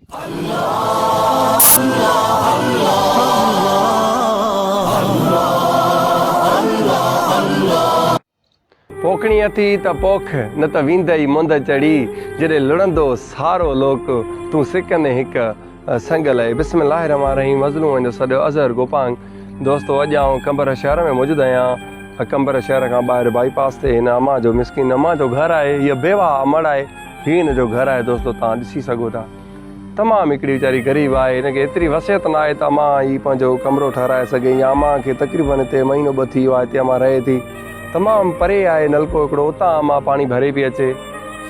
پوکڻي اٿي ته پوک، نه ته ويندئي مند چڙهي، جيڏي لڙندو سارو لوڪ، تون سڪندين هڪ سنگ لئي. بسم الله الرحمٰن الرحيم مظلومن جو سڏ اظهر گوپانگ دوستو اڄ آئون قمبر شهر ۾ موجود آهيان قمبر شهر کان ٻاهر بائي پاس تي هن امان جو مسڪين امان جو گهر آهي هيء بيواهه امڙ آهي هي هن جو گهر آهي دوستو توهان ڏسي سگهو ٿا تمام هڪڙي ويچاري غريب آهي هن کي ايتري وسعت نه آهي ته امان هي پنهنجو ڪمرو ٺهرائي سگهي يا امان کي تقريبن هتي مهينو ٻه ٿي ويو آهي هتي امان رهي ٿي تمام پري آهي نلڪو هڪڙو اتان امان پاڻي ڀري پئي اچي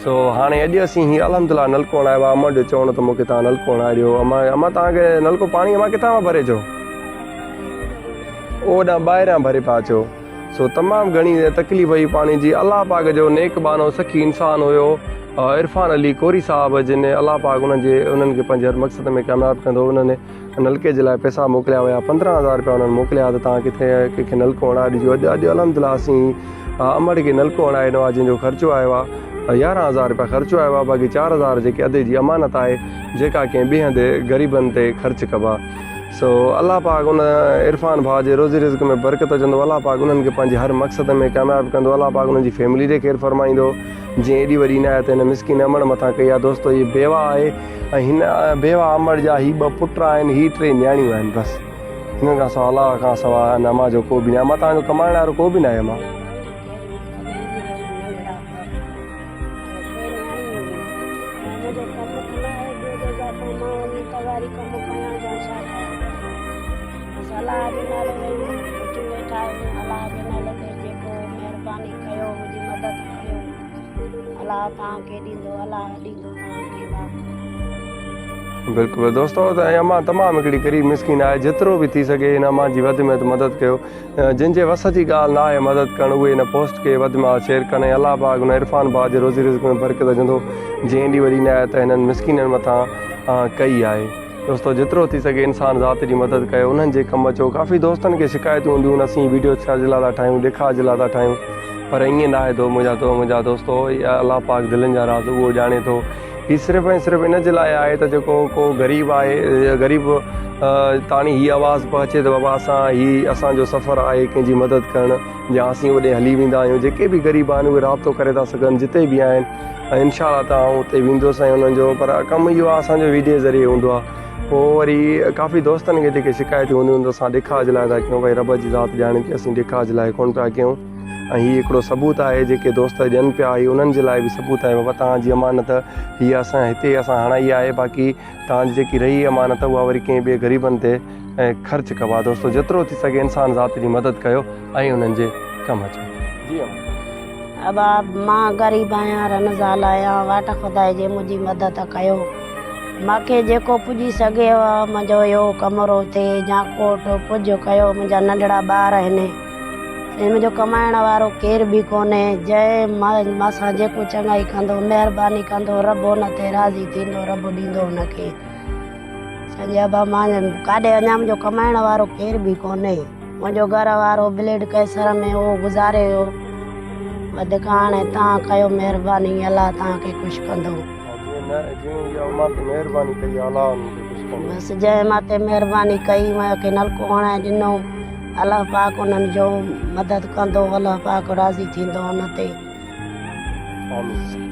سو هاڻي اڄ اسين هي الحمد لله نلڪو هڻايو آهي امان جو چوڻ ته مون کي توهان نلڪو هڻائي ڏيو امان امان توهان کي نلڪو پاڻي امان ڪٿان مان ڀري اچو اوڏانهن ٻاهريان ڀري پيا اچو سو تمام گهڻي تڪليف هئي پاڻي جي الله پاڪ جو نيڪ ٻانهو سخي انسان هيو عرفان علي ڪوري صاحب جن الله پاڪ انهن جي انهن کي پنهنجي هر مقصد ۾ ڪامياب ڪندو انهن نلڪي جي لاء پئسا موڪليا هيا 15000 روپيا انهن موڪليا ته توهان ڪٿي ڪنهن کي نلڪو هڻائي ڏجو اڄ اڄ الحمد لله اسين امڙ کي نلڪو هڻائي ڏنو آهي جنهن جو خرچو آيو آهي 11000 روپيا خرچو آيو آهي باقي 4000 جيڪي ادي جي امانت آهي جيڪا ڪنهن ٻئي هنڌ غريبن تي خرچ ڪبا سو الله پاڪ ان عرفان ڀاء جي روزي رزق ۾ برڪت وجهندو الله پاڪ انهن کي پنهنجي هر مقصد ۾ ڪامياب ڪندو الله پاڪ انهن جي فيملي تي خير فرمائيندو جنهن ايڏي وڏي عنايت هن مسڪين امڙ مٿان ڪئي آهي دوستو هي بيواهه آهي ۽ هن بيواهه امڙ جا هي ٻه پٽ آهن هي ٽي نياڻيون آهن بس هنن کان سواء الله کان سواء ان امان جو ڪو به ناهي امان توهان جو ڪمائڻ وارو ڪو به ناهي امان. منهنجو ڪم ته نه آهي ٻيو جو زائفان مان وڃي تغاري ڪم ڪيان يا ڇا ڪيان بس الله جو نالو رحيم وٺي ويٺا آهيون الله جي نالي تي جيڪو مهرباني ڪيو منهنجي مدد ڪيو الله توهان کي ڏيندو الله ڏيندو توهان کي باقي. بلڪل دوستو ته امان تمام هڪڙي غريب مسڪين آهي جيترو به ٿي سگهي هن امان جي وڌ ۾ وڌ مدد ڪيو. جن جي وس جي ڳالهه نه آهي مدد ڪرڻ اهي هن پوسٽ کي وڌ ۾ وڌ شيئر ڪن ۽ الله پاڪ هن عرفان ڀاء جي روزي رزق ۾ برڪت وجهندو جنهن ايڏي وڏي عنايت هنن مسڪينن مٿان ڪئي آهي دوستو جيترو ٿي سگهي انسان ذات جي مدد ڪيو انهن جي ڪم اچو ڪافي دوستن کي شڪايتون هونديون آهن اسين ويڊيو ڇا جي لاء ٿا ٺاهيون ڏيکاء جي لاء ٿا ٺاهيون پر ائين نه آهي دو منهنجا دو منهنجا دوستو الله پاڪ دلن جا راز اهو ڄاڻي ٿو هي صرف ۽ صرف ان جي لاء آهي ته جيڪو ڪو غريب آهي غريب تاڻي هي آواز پهچي ته بابا اسان هي اسان جو سفر آهي ڪنهن جي مدد ڪرڻ يا اسين اوڏي هلي ويندا آهيون جيڪي به غريب آهن اهي رابطو ڪري ٿا سگهن جتي به آهن ۽ انشاء الله ته آئون اتي ويندس ۽ انهن جو پر ڪم اهو آهي اسان جو ويڊيو ذريعي هوندو آهي پوء وري ڪافي دوستن کي جيڪي شڪايتون هونديون آهن ته اسان ڏيکاء جي لاء ٿا ڪيون ڀائي رب جي ذات ڄاڻي ٿي اسين ڏيکاء جي لاء ڪونه پيا ڪيون. ۽ هي هڪڙو ثبوت آهي جيڪي دوست ڏين پيا هي انهن جي لاء به ثبوت آهي بابا توهان جي امانت هي اسان هتي اسان هڻائي آهي باقي توهان جي جيڪي رهي امانت اها وري ڪنهن ٻئي غريبن تي خرچ ڪبا دوستو جيترو ٿي سگهي انسان ذات جي مدد ڪيو ۽ انهن جي ڪم اچو جي امان. ابا مان غريب آهيان رن زال آهيان واٽ خدائي جي منهنجي مدد ڪيو مانکي جيڪو پڄي سگهي منهنجو اهو ڪمرو ٿئي يا ڪوٽ ڪجهه ڪيو منهنجا ننڍڙا ٻار آهن. ۽ منهنجو ڪمائڻ وارو ڪير به ڪونهي، جنهن مان سان جيڪو چڱائي ڪندو، مهرباني ڪندو، رب ان تي راضي ٿيندو، رب ڏيندو ان کي. سائين ابا مان ڪاڏي وڃان، منهنجو ڪمائڻ وارو ڪير به ڪونهي. منهنجو گهر وارو بليڊ ڪينسر ۾ اهو گذاري ويو. وڌيڪ هاڻي توهان ڪيو مهرباني، الله توهان کي خوش ڪندو. بس جنهن مان تي مهرباني ڪئي، مون کي نلڪو هڻائي ڏنو. الله پاڪ انهن جو مدد ڪندو الله پاڪ راضي ٿيندو ان تي. آمين.